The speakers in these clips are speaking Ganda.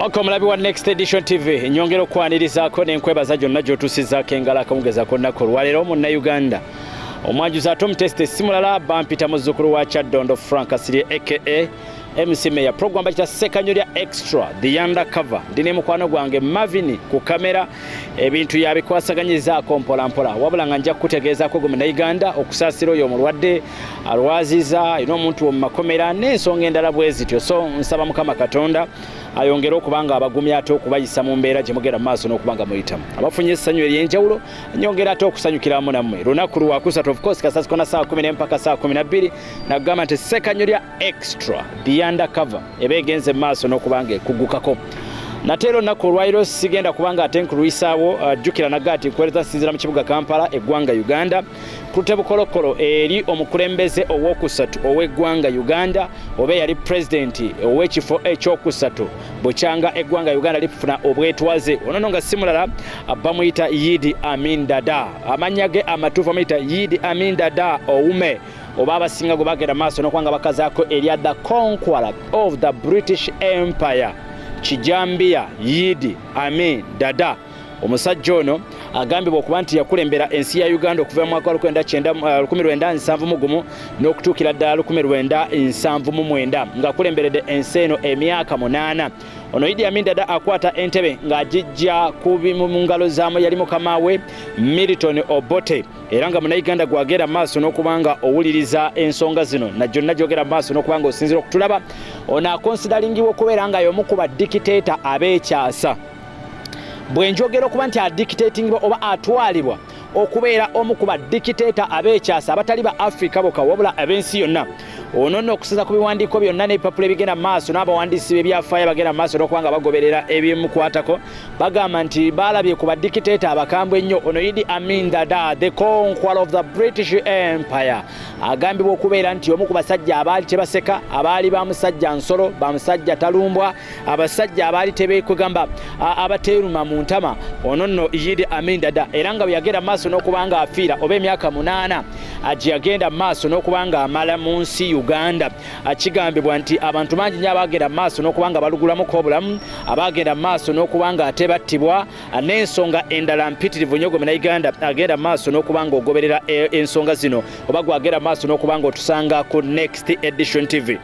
Ok, omulabi wa Next Edition TV, nyongera okwanirizaako n'enkwebaza gyonna gy'otuusizaako engalo akamugezako olunaku olwaleero. Munnayuganda omwanjuzi ate omutesite si mulala, bampita muzzukulu wa Kyaddondo, Frank Asirye, aka MC Mayor. Program bakita Ssekanyolya Extra, The Undercover. Ndi ne mukwano gwange Marvin ku kamera, ebintu yabikwasaganyizaako mpola mpola, wabula nga nja kukutegeezaako gwe Munnayuganda okusaasira oyo omulwadde alwaziza, alina omuntu mu makomera n'ensonga endala bwe zityo. So nsaba Mukama Katonda ayongere okuba nga abagumya ate okubayisa mu mbeera gye mugenda mu maaso n'okuba nga muyitamu. Abafunye essanyu ery'enjawulo, nyongera ate okusanyukiramu nammwe. Lunaku lwakusatu, of course, kasasikona saa 10 mpaka saa 12. Nagamba nti Ssekanyolya Extra, The Undercover eba egenze mu maaso n'okuba nga ekugukako. Nate era olunaku olwaliro sigenda kubanga ate nkulwisaawo. Jjukira naga ati nkuweereza nsinziira mu kibuga Kampala, eggwanga Uganda, kute bukolokolo eri omukulembeze owokusatu ow'eggwanga Uganda, oba eyali pulezidenti ow'ekifo ekyokusatu bukyanga eggwanga Uganda lifuna obwetwaze. Ono nga si mulala, bamuyita Idi Amin Dada. Amannya ge amatuufu amuyita Idi Amin Dada Oume, oba abasinga gwe bagenda maaso n'okuba nga bakazaako erya the Conqueror of the British Empire, Kijambiya Idi Amin Dada. Omusajja ono agambibwa okuba nti yakulembera ensi ya Uganda okuva mu mwaka wa 1971 n'okutuukira ddala 1979, ng'akulemberedde ensi eno emyaka 8. Ono Idi Amin Dada akwata entebe ng'agijja mu ngalo za yali mukama we Milton Obote. Era nga Munnayuganda gwagenda maaso n'okuba nga owuliriza ensonga zino na gyonna gyogera maaso n'okuba nga osinzira okutulaba, ono aconsideringibwa okubeera nga y'omu ku badictator ab'ekyasa. Bwe njogera okuba nti adictatingibwa oba atwalibwa okubeera omu ku badictator ab'ekyasa abatali ba Afrika bokka, wabula ab'ensi yonna, ono nno okusinza ku biwandiiko byonna n'ebipapula ebigenda mu maaso n'abawandiisi b'ebyafaayo abagenda mu maaso n'okuba nga bagoberera ebimukwatako, bagamba nti balabye ku badictator abakambwe ennyo. Ono Idi Amin Dada, the Conqueror of the British Empire, agambibwa okubeera nti omu ku basajja abaali tebaseka, abaali bamusajja nsolo, bamusajja talumbwa, abasajja abaali tebekwegamba, abateeruma mu ntama. Ono nno Idi Amin Dada, era nga bwe yagenda maaso n'okuba nga afiira oba emyaka 8 gye yagenda maaso n'okuba nga amala mu nsi Uganda, kigambibwa nti abantu bangi nnyo abagenda maaso n'okuba nga balugulamuko obulamu, abagenda maaso n'okuba nga ate battibwa, n'ensonga endala mpitirivu nnyo. Gwe Munnayuganda agenda maaso n'okuba nga ogoberera ensonga zino, oba gwagenda maaso n'okuba nga otusanga ku Next Edition TV,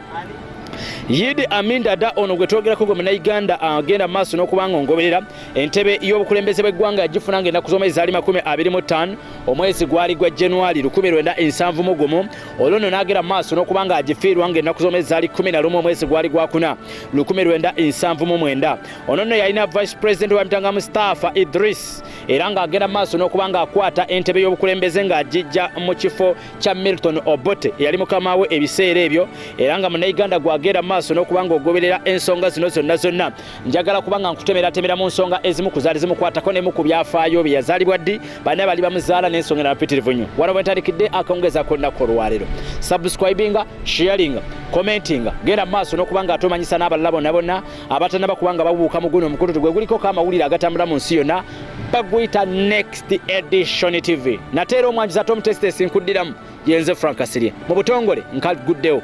Idi Amin Dada ono gwe twogerako, gwe Munnayuganda agenda maaso n'okuba nga ongoberera, entebe y'obukulembeze bw'eggwanga yagifuna nga ennaku z'omwezi zaali 25, omwezi gwali gwa January 1971. Olwo nno n'agenda mu maaso n'okuba nga agifiirwa nga ennaku z'omwezi zaali 11, omwezi gwali gwakuna 1979. Ono nno yalina vice president wamitanga Mustafa Idris, era ng'agenda mu maaso n'okuba ng'akwata entebe y'obukulembeze ng'agijja mu kifo kya Milton Obote eyali mukama we ebiseera ebyo. Era nga Munnayuganda gwagenda mu maaso n'okuba ng'ogoberera ensonga zino zonna zonna, njagala kuba nga nkutemeratemera mu nsonga ezimu ku zaali zimukwatako nemu ku byafaayo bye. Yazaalibwa ddi, bana bali bamuzaala, n'ensonga endala mpitirivu nnyo. Wano bwe ntandikidde akawungeza k'olunaku olwaleero. Subscribinga, sharinga, commentinga, genda mu maaso n'okuba nga atomanyisa n'abalala bonna bonna abatannaba kuba nga babuuka mu guno omukutu gwe guliko amawulire agatambula mu nsi yonna, baguyita Next Edition TV. Nate era omwanjuzi ate omutesitesi nkuddiramu yenze Frank Asirye. Mu butongole nkaguddewo.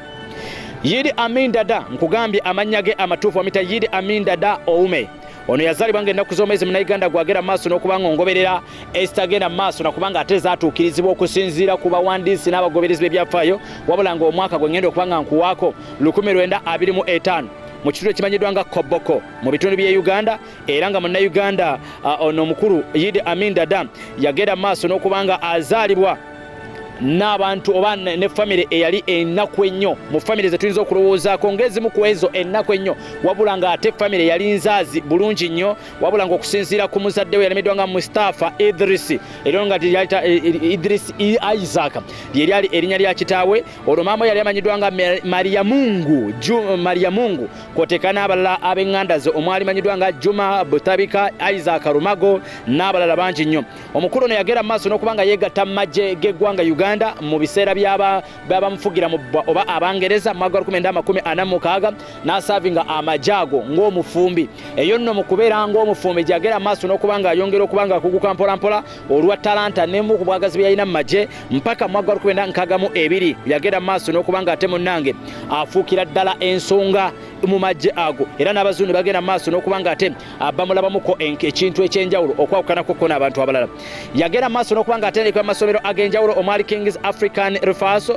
Idi Amin Dada, nkugambye amannya ge amatuufu amita Idi Amin Dada Oume. Ono yazaalibwa nga ennaku z'omwezi, Munnayuganda gwagenda mu maaso n'okuba nga ongoberera, ezitagenda mu maaso nakubanga ate zaatuukirizibwa okusinziira ku bawandiisi n'abagoberezi b'ebyafaayo, wabula ng'omwaka gwe ngenda okuba nga nkuwaako 1925, mu kitundu ekimanyiddwa nga Koboko mu bitundu by'e Uganda. Era nga Munnayuganda, ono omukulu Idi Amin Dada yagenda mu maaso n'okuba nga azaalibwa n'abantu oba ne famire eyali ennaku ennyo mu famire ze tuyinza okulowoozaako ng'ezimu ku ezo ennaku ennyo, wabula ng'ate famire yali nzaazi bulungi nnyo. Wabula ng'okusinziira ku muzadde we yalemeddwa nga Mustafa Idris, eryo nga Idris Isaac lye lyali erinnya lya kitaawe. Olwo maama yali amanyiddwa nga Mariamungu, Mariamungu, kw'oteeka n'abalala ab'eŋŋanda ze omwali manyiddwa nga Juma Butabika, Isaac Rumago n'abalala bangi nnyo. Omukulu ono yagenda mu maaso n'okuba nga yeegatta mu magye g'eggwanga Uganda mu biseera by'abamufugira mu oba Abangereza mu mwaka 1946, n'aservinga amagye ago ng'omufumbi. Eyo nno mu kubeera ng'omufumbi gyagenda mu maaso n'okuba nga ayongera okuba nga akuguka mpolampola olwa talanta nemu ku bwagazi bye yalina mu magye, mpaka mu mwaka 1962 yagenda mu maaso n'okuba nga ate munnange afuukira ddala ensonga. mu magye ago, era n'abazungu ne bagenda mu maaso n'okuba nga ate bamulabamuko ekintu ekyenjawulo okwawukanako ko n'abantu abalala. Yagenda mu maaso n'okuba nga atendekebwa mu masomero ag'enjawulo omwali Kings African Rifles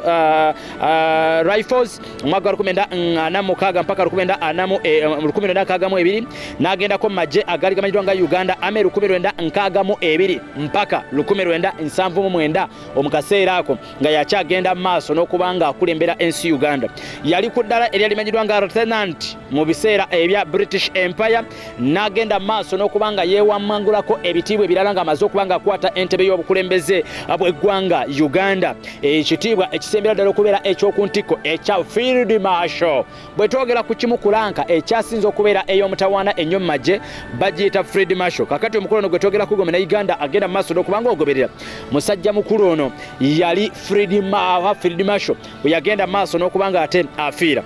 omwaka gwa 1946 mpaka 1962, n'agendako mu magye agaali gamanyiddwa nga Uganda Army 1962 mpaka 1979. Omu kaseera ako nga yakyagenda mu maaso n'okuba nga akulembera ensi Uganda, yali ku ddala eryali limanyiddwa nga lieutenant mu biseera ebya British Empire, n'agenda mu maaso n'okuba nga yeewamangulako ebitiibwa ebirala ng'amaze okuba nga akwata entebe y'obukulembeze bw'eggwanga Uganda, ekitiibwa ekisembera ddala okubeera eky'oku ntikko ekya Field Marshal. Bwe twogera ku kimu ku rank ekyasinze okubeera ey'omutawaana ennyo mu magye, bagiyita Field Marshal. Kakati omukulu ono gwe twogera ku gome ne Uganda agenda mu maaso n'okuba nga ogoberera musajja mukulu ono yali Field Marshal bwe yagenda mu maaso n'okuba nga ate afiira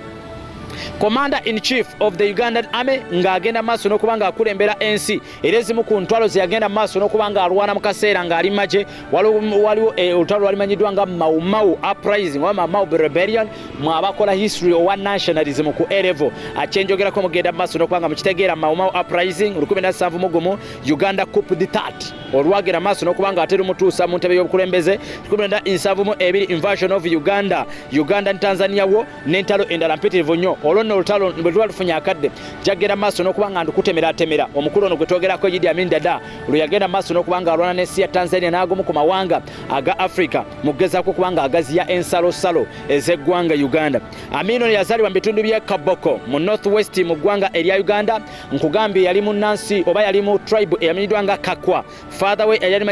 Commander in Chief of the Ugandan Army, ng'agenda maaso n'okuba ng'akulembera ensi. Era ezimu ku ntwalo ze yagenda maaso n'okuba ng'alwana mu kaseera ng'ali magye, waliwo olutalo lwalimanyiddwa nga Mau Mau Uprising oba Mau Mau Rebellion. Mwabakola history owa nationalism ku A-level, akyenjogerako mugenda maaso n'okuba nga mukitegeera. Mau Mau Uprising 1971, Uganda coup d'etat olwagenda maaso n'okuba nga ate lumutuusa mu ntebe y'obukulembeze. 1972, invasion of Uganda, Uganda ne Tanzania wo n'entalo endala mpitirivu nnyo. Olwo nno olutalo bwe tuba lufunye akadde, jagenda maaso n'okuba nga ndukutemeratemera. Omukulu ono gwe twogerako, Idi Amin Dada, lwe yagenda maaso n'okuba nga alwana n'ensi ya Tanzania n'agumu ku mawanga aga Africa mu kugezaako okuba nga agaziya ensalosalo ez'eggwanga Uganda. Amin ono yazaalibwa mu bitundu by'e Kaboko mu North West mu ggwanga erya Uganda. Nkugambye yali munnansi oba yali mu tribe eyamanyiddwa nga Kakwa. Father we eyali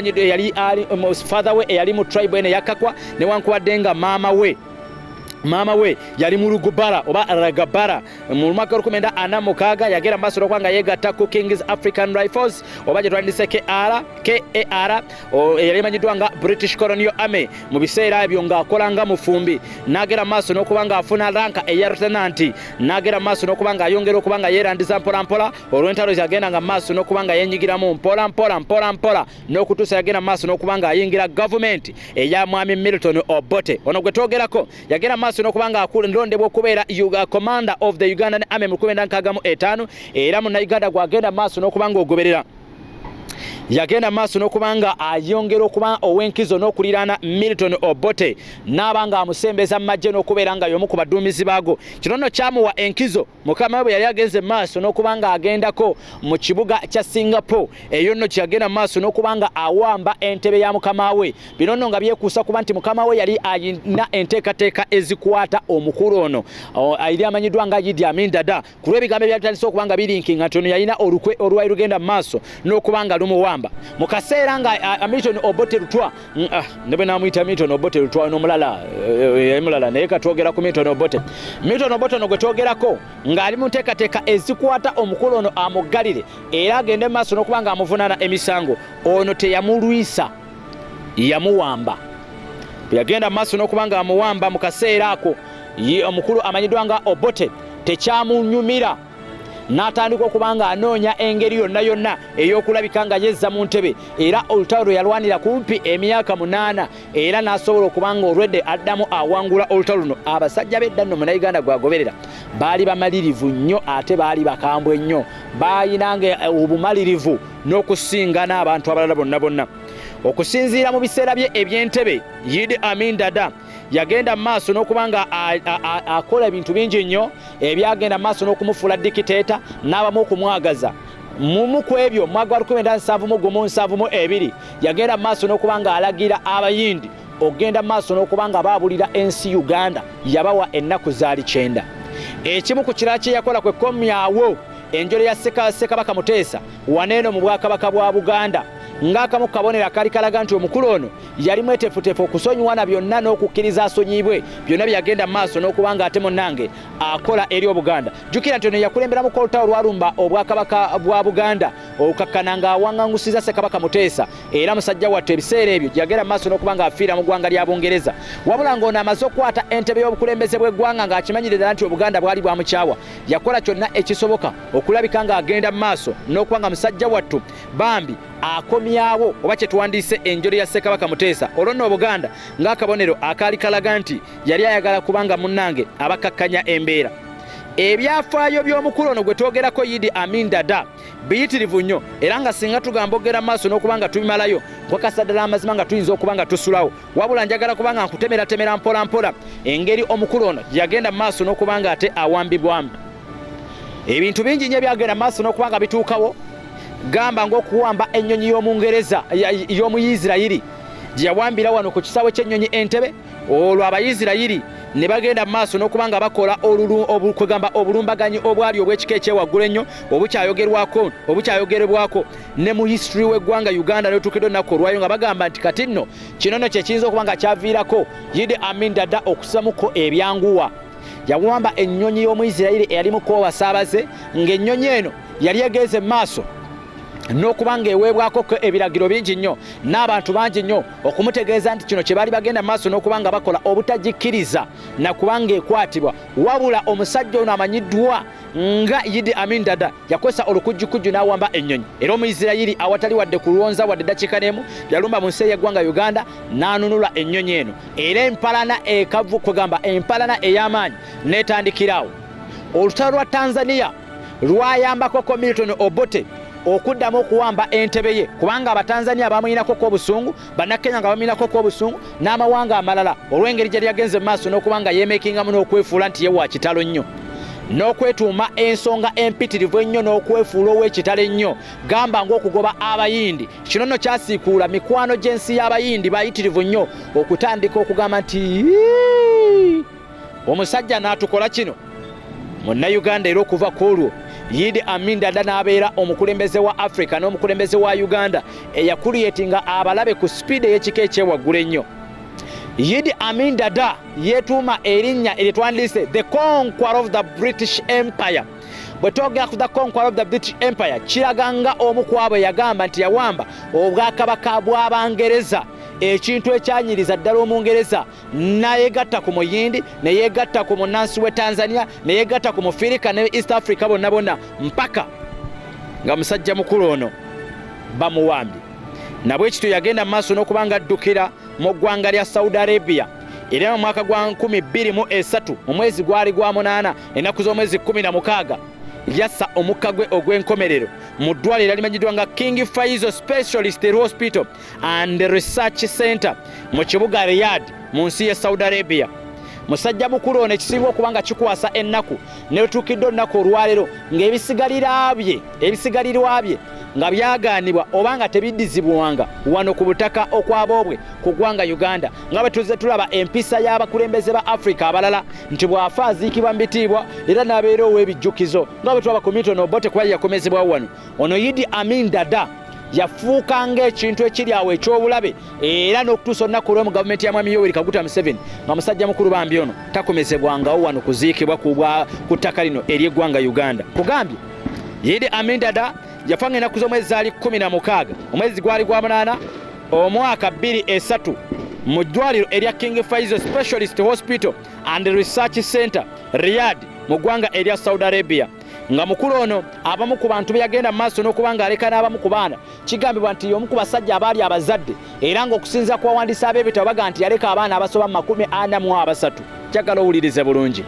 mu tribe eno eya Kakwa, newankubadde nga maama we yali mu Lugubara oba Ragabara. Mu mwaka 1946 yagenda mu maaso n'okuba nga yeegatta ku Kings African Rifles oba gye twandise KR KAR, eyali emanyiddwa nga British Colonial Army. Mu biseera ebyo ng'akola nga mufumbi, n'agenda mu maaso n'okuba ng'afuna rank eya lieutenant, n'agenda mu maaso n'okuba ng'ayongera okuba nga yeerandiza mpola mpola olw'entalo zagenda nga mu maaso n'okuba nga yenyigiramu mpola mpola mpola mpola n'okutuusa yagenda mu maaso n'okuba ng'ayingira gavumenti eya Mwami Milton Obote. Ono gwe twogerako yagenda mu maaso n'okuba nga alondebwa okubeera Commander of the Ugandan Army mu 1965. Era Munnayuganda gwagenda mu maaso n'okuba nga ogoberera, yagenda maaso n'okuba nga ayongera okuba ow'enkizo n'okuliraana Milton Obote, n'aba nga amusembeza mu magye n'okubeera nga y'omu ku baduumizi baago. Kino nno kyamuwa enkizo mukama we bwe yali agenze maaso n'okuba nga agendako mu kibuga kya Singapore. Eyo nno kyeyagenda maaso n'okuba nga awamba entebe ya mukama we. Bino nno nga byekuusa kuba nti mukama we yali ayina enteekateeka ezikwata omukulu ono eri amanyiddwa nga Idi Amin Dada, ku lw'ebigambo ebyatandise okuba nga birinkinga nti ono yalina olukwe olwali lugenda mu maaso n'okuba nga lumuwamba mu kaseera nga Milton Obote Lutwa, ne bwe namuyita Milton Obote Lutwa n'omulala mulala, naye katwogera ku Milton Obote. Milton Obote ono gwe twogerako ng'ali mu nteekateeka ezikwata omukulu ono amuggalire era agende mu maaso n'okuba nga amuvunaana emisango. Ono teyamulwisa, yamuwamba. Bwe yagenda mu maaso n'okuba nga amuwamba mu kaseera ako, omukulu amanyiddwa nga Obote tekyamunyumira, n'atandika okuba nga anoonya engeri yonna yonna ey'okulabika nga yezza mu ntebe. Era olutalo lwe yalwanira kumpi emyaka 8, era n'asobola okuba nga olwedde addamu awangula olutalo luno. Abasajja b'edda nno, Munnayuganda gwagoberera, baali bamalirivu nnyo ate baali bakambwe nnyo, baayinanga obumalirivu n'okusinga n'abantu abalala bonna bonna. Okusinziira mu biseera bye eby'entebe, Idi Amin Dada yagenda mu maaso n'okuba nga akola ebintu bingi nnyo ebyagenda mu maaso n'okumufuula dictator n'abamu okumwagaza. Mumu ku ebyo, mu mwaka gwa 1971, 72, yagenda mu maaso n'okuba nga alagira Abayindi okugenda mu maaso n'okuba nga baabulira ensi Uganda. Yabawa ennaku zaali 90. Ekimu ku kirala kye yakola kwe komyawo enjole ya Ssekabaka Muteesa waneeno mu Bwakabaka bwa Buganda, ng'akamu ku kabonero akaali kalaga nti omukulu ono yali mweteefuteefu okusonyiwa na byonna n'okukkiriza asonyiyibwe byonna bye yagenda mu maaso n'okuba nga ate munnange akola eri Obuganda. Jjukira nti ono yakulemberamu olutalo lwalumba Obwakabaka bwa Buganda okukakkana ng'awaŋŋangusiza Ssekabaka Muteesa. Era musajja wattu ebiseera ebyo yagenda mu maaso n'okuba ng'afiira mu ggwanga lya Bungereza. Wabula ng'ono amaze okukwata entebe y'obukulembeze bw'eggwanga, ng'akimanyire ddala nti Obuganda bwali bwamukyawa, yakola kyonna ekisoboka okulabika ng'agenda mu maaso n'okuba nga musajja wattu bambi akomyawo oba kyetuwandiise enjole ya Ssekabaka Muteesa. Olwo nno Obuganda ng'akabonero akaali kalaga nti yali ayagala kubanga munnange abakakkanya embeera. Ebyafaayo by'omukulu ono gwe twogerako Idi Amin Dada biyitirivu nnyo, era nga singa tugamba okugenda mu maaso n'okuba nga tubimalayo, nkakasa ddala amazima nga tuyinza okuba nga tusulawo. Wabula njagala kuba nga nkutemeratemera mpola mpola engeri omukulu ono gye yagenda mu maaso n'okuba nga ate awambibwamu. Ebintu bingi nnyo ebyagenda mu maaso n'okuba nga bituukawo, gamba ng'okuwamba ennyonyi y'Omungereza y'Omuyisirayiri gye yawambira wano ku kisaawe ky'ennyonyi Entebbe, olwo Abayisirayiri ne bagenda mu maaso n'okuba nga bakola kwegamba obulumbaganyi obwali obw'ekika ekyewaggulu ennyo obukyayogerebwako ne mu history w'eggwanga Uganda n'otuukidde olunaku olwayo, nga bagamba nti kati nno kino nno kye kiyinza okuba nga kyaviirako Idi Amin Dada okusamuko ebyanguwa. Yawamba ennyonyi y'Omuyisirayiri eyalimuko abasaabaze, ng'ennyonyi eno yali egenze mu maaso n'okuba ng'eweebwako ebiragiro bingi nnyo n'abantu bangi nnyo okumutegeeza nti kino kye baali bagenda maaso n'okuba nga bakola obutagikkiriza na kuba ng'ekwatibwa. Wabula omusajja ono amanyiddwa nga Idi Amin Dada yakozesa olukujjukujju n'awamba ennyonyi, era Omuyisirayiri awatali wadde kulwonza wadde eddakiika n'emu yalumba mu nsi ey'eggwanga Uganda n'anunula ennyonyi eno, era empalana ekavu kwegamba empalana ey'amaanyi n'etandikirawo. Olutalo lwa Tanzania lwayambako ko Milton Obote okuddamu okuwamba entebe ye, kubanga Abatanzania bamuyinako ko obusungu, Bannakenya nga bamuyinako ko obusungu, n'amawanga amalala, olw'engeri gye yagenze mu maaso n'okuba nga yeemekingamu n'okwefuula nti ye wa kitalo nnyo n'okwetuuma ensonga empitirivu ennyo n'okwefuula ow'ekitalo ennyo, gamba ng'okugoba Abayindi. Kino nno kyasiikuula mikwano gy'ensi y'Abayindi bayitirivu nnyo okutandika okugamba nti omusajja n'atukola kino. Munnayuganda era okuva ku olwo Idi Amin Dada n'abeera omukulembeze wa Africa n'omukulembeze wa Uganda eyakuliyetinga abalabe ku sipiidi ey'ekika ekyewaggulu ennyo. Idi Amin Dada yeetuuma erinnya eryetwandiise the Conqueror of the British Empire. Bwe twogera ku the Conqueror of the British Empire, kiraga nga omu ku abo yagamba nti yawamba obwakabaka bw'Abangereza, ekintu ekyanyiriza ddala Omungereza nayegatta ku Muyindi, neyegatta ku munnansi w'e Tanzania, neyegatta ku Mufirika ne East Africa bonna bonna, mpaka nga musajja mukulu ono bamuwambye. Nabwekityo yagenda mu maaso n'okuba nga addukira mu ggwanga lya Saudi Arabia, era mu mwaka gwa 2003 mu mwezi gwali gwa 8, ennaku z'omwezi 16, yassa omukka gwe ogw'enkomerero mu ddwaliro limanyiddwa nga King Faisal Specialist Hospital and Research Center mu kibuga Riyadh mu nsi ye Saudi Arabia. Musajja mukulu ono ekisinga okuba nga kikwasa ennaku netuukidde olunaku olwaleero ng'ebisigalira bye ebisigalirwa bye nga byagaanibwa oba nga tebiddizibwanga wano ku butaka okwaboobwe ku ggwanga Uganda, nga bwe tuzze tulaba empisa y'abakulembeze ba Africa abalala nti bw'afa aziikibwa mu bitiibwa era n'abeera ow'ebijjukizo, nga bwe tulaba ku Milton Obote kuba yakomezebwawo wano. Ono Idi Amin Dada yafuuka ng'ekintu ekiri awo eky'obulabe, era n'okutuusa olunaku olwo mu gavumenti ya Mwami Yoweri Kaguta Museveni nga musajja mukulu bambi ono takomezebwangawo wano kuziikibwa ku ttaka lino ery'eggwanga Uganda. Kugambye Idi Amin Dada yafa ng'ennaku z'omwezi zaali 16, omwezi gwali gwa 8, omwaka 2003 mu ddwaliro erya King Faisal Specialist Hospital and Research Center, Riyadh, mu ggwanga erya Saudi Arabia. Nga mukulu ono abamu ku bantu be yagenda mu maaso n'okuba ng'aleka n'abamu ku baana, kigambibwa nti y'omu ku basajja abaali abazadde, era ng'okusinza ku bawandiisi ab'ebitabo baga nti yaleka abaana abasoba mu 43. Njagala owulirize bulungi,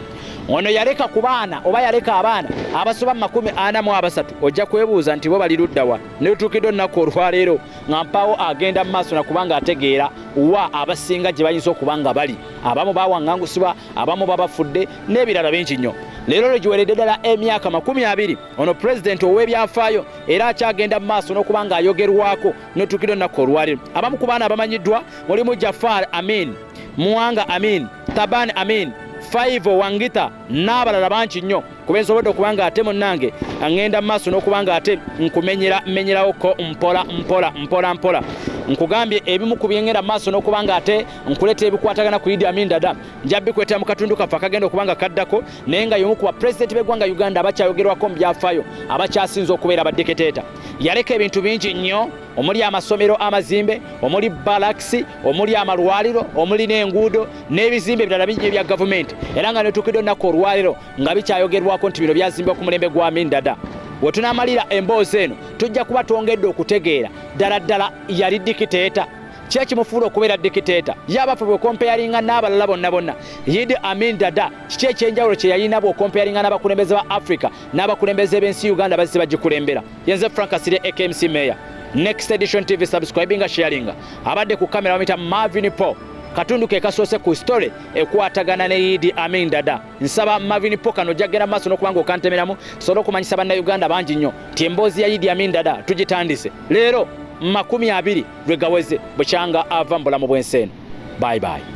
ono yaleka ku baana oba yaleka abaana abasoba mu 43. Ojja kwebuuza nti bo bali luddawa netutuukidde olunaku olwaleero nga mpaawo agenda mu maaso nakubanga ategeera wa abasinga gye bayinza okuba nga bali. Abamu bawaŋŋangusibwa, abamu babafudde n'ebirala bingi nnyo. Leero lwe giweredde ddala emyaka 20 ono pulezidenti ow'ebyafaayo era akyagenda mu maaso n'okuba ng'ayogerwako n'otuukira olunaku olwaleero. Abamu ku baana abamanyiddwa mulimu Jafar Amin, Muwanga Amin, Taban Amin, Faivo Wangita n'abalala bangi nnyo. Kuba ensobodde okuba nga ate munnange ŋŋenda mu maaso n'okuba nga ate nkumenyera menyerawoko mpola mpola mpola mpola. Nkugambye ebimu ku byengenda mu maaso n'okuba nga ate nkuleetera ebikwatagana ku Idi Amin Dada nja bikuleetera mu katundu kaffe akagenda okuba nga kaddako, naye nga y'omu ku bapulezidenti b'eggwanga Uganda abakyayogerwako mu byafaayo abakyasinze okubeera abadikiteeta. Yaleka ebintu bingi nnyo omuli amasomero amazimbe, omuli balakisi, omuli amalwaliro, omuli n'enguudo n'ebizimbe ebirala bingi ebya gavumenti, era nga netuukidde olunaku olwaleero nga bikyayogerwako nti bino byazimbibwa ku mulembe gwa Amin Dada. We tunaamalira emboozi eno tujja kuba twongedde okutegeera ddala ddala yali dikiteeta. Ki ekimufuula okubeera dictator? Ye abaffe bw'okompeyaringa n'abalala bonna bonna, Idi Amin Dada kiki ekyenjawulo kye yalina bw'okompeyaringa n'abakulembeze ba Africa n'abakulembeze b'ensi Uganda bazze bagikulembera? Yenze Frank Kasirye AKMC Mayor. Next Edition TV, subscribinga, sharinga. Abadde ku kamera bamuyita Marvin Paul. Katundu ke kasoose ku story ekwatagana ne Idi Amin Dada. Nsaba Marvin Paul kano ojja kugenda mu maaso n'okuba ng'okantemeramu sobole okumanyisa Bannayuganda bangi nnyo nti emboozi ya Idi Amin Dada tugitandise leero 20 lwe gaweze bukyanga ava mu bulamu bw'ensi eno. Bye bye.